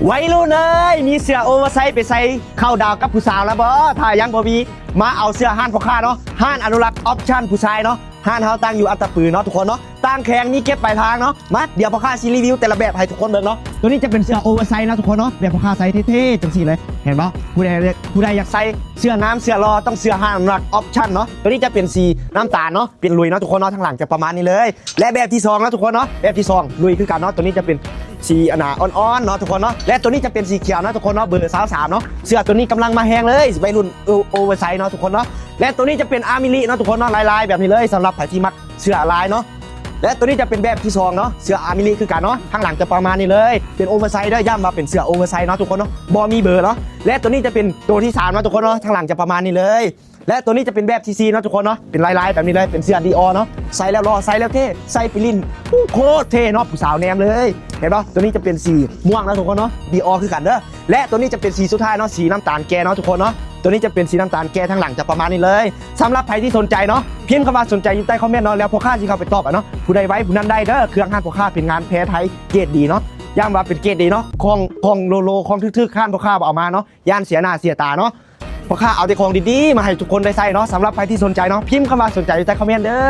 ໄວລຸ້ນເອີຍ ມີເສື້ອໂອເວີໄຊໄປໃສ່ເຂົ້າດາວກັບຜູ້ສາວແລ້ວບໍ່? ຖ້າຍັງບໍ່ມີ ມາເອົາເສື້ອຮ້ານພໍ່ຄ້າເນາະ, ຮ້ານອະນຸລັກອອບຊັນຜູ້ຊາຍເນາະ. ຮ້ານເຮົາຕັ້ງຢູ່ອັດຕະປືເນາະທຸກຄົນເນາະ, ຕ່າງແຂວງມີເກັບປາຍທາງເນາະ. ມາ ດຽວພໍ່ຄ້າຊິຣີວິວແຕ່ລະແບບໃຫ້ທຸກຄົນເບິ່ງເນາະ. ໂຕນີ້ຈະເປັນເສື້ອໂອເວີໄຊເນາະທຸກຄົນເນາະ, ແບບພໍ່ຄ້າໃສ່ເທ່ໆ ຈັ່ງຊີ້ເລີຍ ເຫັນບໍ່? ຜູ້ໃດ ຜູ້ໃດຢາກໃສ່ເສື້ອງາມເສື້ອຫຼໍ່ ຕ້ອງເສື້ອຮ້ານອະນຸລັກອອບຊັນເນາະ. ໂຕນີ້ຈະເປັນສີນ້ຳຕານເນາະ, ເປັນລຸຍເນາະທຸກຄົນເນາະ, ທາງຫຼັງຈະປະມານນີ້ເລີຍ. ແລະແບບທີສອງເນາະທຸກຄົນເນາະ, ແບບທີສອງລຸຍຄືກັນເນາະ. ໂຕນີ້ຈະເປັນສີອັນນ່າອ່ອນໆເນາະທຸກຄົນເນາະ, ແລະໂຕນີ້ຈະເປັນສີຂຽວເນາະທຸກຄົນເນາະ, ເບີຊາວສາມເນາະ. ເສື້ອໂຕນີ້ກຳລັງມາແຮງເລີຍ ໄວລຸ້ນໂອ ໂອເວີໄຊເນາະທຸກຄົນເນາະ. ແລະໂຕນີ້ຈະເປັນອາມິລິເນາະທຸກຄົນເນາະ, ລາຍໆແບບນີ້ເລີຍ ສຳລັບໃຜທີ່ມັກເສື້ອລາຍເນາະ. ແລະໂຕນີ້ຈະເປັນແບບທີສອງເນາະ, ເສື້ອອາມິລິຄືກັນເນາະ, ທາງຫຼັງຈະປະມານນີ້ເລີຍ. ເປັນໂອເວີໄຊເດີ, ຢ້ຳວ່າເປັນເສື້ອໂອເວີໄຊເນາະທຸກຄົນເນາະ, ບໍ່ມີເບີເນາະ. ແລະໂຕນີ້ຈະເປັນໂຕທີສາມເນາະທຸກຄົນເນາະ, ທາງຫຼັງຈະປະມານນີ້ເລີຍ. ແລະໂຕນີ້ຈະເປັນແບບທີສີ່ເນາະທຸກຄົນເນາະ, ເປັນລາຍໆແບບນີ້ເລີຍ, ເປັນເສື້ອດີອໍເນາະ. ໃສ່ແລ້ວຫຼໍ່ ໃສ່ແລ້ວເທ່ ໃສ່ໄປຫຼິ້ນ ໂອ້ ໂຄດເທ່ເນາະ, ຜູ້ສາວແນມເລີຍ ເຫັນບໍ່? ໂຕນີ້ຈະເປັນສີມ່ວງເນາະທຸກຄົນເນາະ, ດີອໍຄືກັນເດີ. ແລະໂຕນີ້ຈະເປັນສີສຸດທ້າຍເນາະ, ສີນ້ຳຕານແກ່ເນາະທຸກຄົນເນາະ. ໂຕນີ້ຈະເປັນສີນ້ຳຕານແກ່, ທາງຫຼັງຈະປະມານນີ້ເລີຍ. ສຳລັບໃຜທີ່ສົນໃຈເນາະ, ພິມຄຳວ່າສົນໃຈຢູ່ໃຕ້ຄອມເມັນເນາະ, ແລ້ວພໍ່ຄ້າຊິເຂົ້າໄປຕອບເອົາເນາະ. ຜູ້ໃດໄວຜູ້ນັ້ນໄດ້ເດີ, ເຄື່ອງຮ້ານພໍ່ຄ້າເປັນງານແພໄທເກຣດດີເນາະ, ຢ້ຳວ່າເປັນເກຣດດີເນາະ. ຂອງ ຂອງໂລໂລ ຂອງຖືກໆ ຮ້ານພໍ່ຄ້າບໍ່ເອົາມາເນາະ, ຢ້ານເສຍໜ້າເສຍຕາເນາະ. ພໍ່ຄ້າເອົາແຕ່ຂອງດີໆມາໃຫ້ທຸກຄົນໄດ້ໃຊ້ເນາະ. ສຳລັບໃຜທີ່ສົນໃຈເນາະ, ພິມຄຳວ່າສົນໃຈຢູ່ໃຕ້ຄອມເມັນເດີ.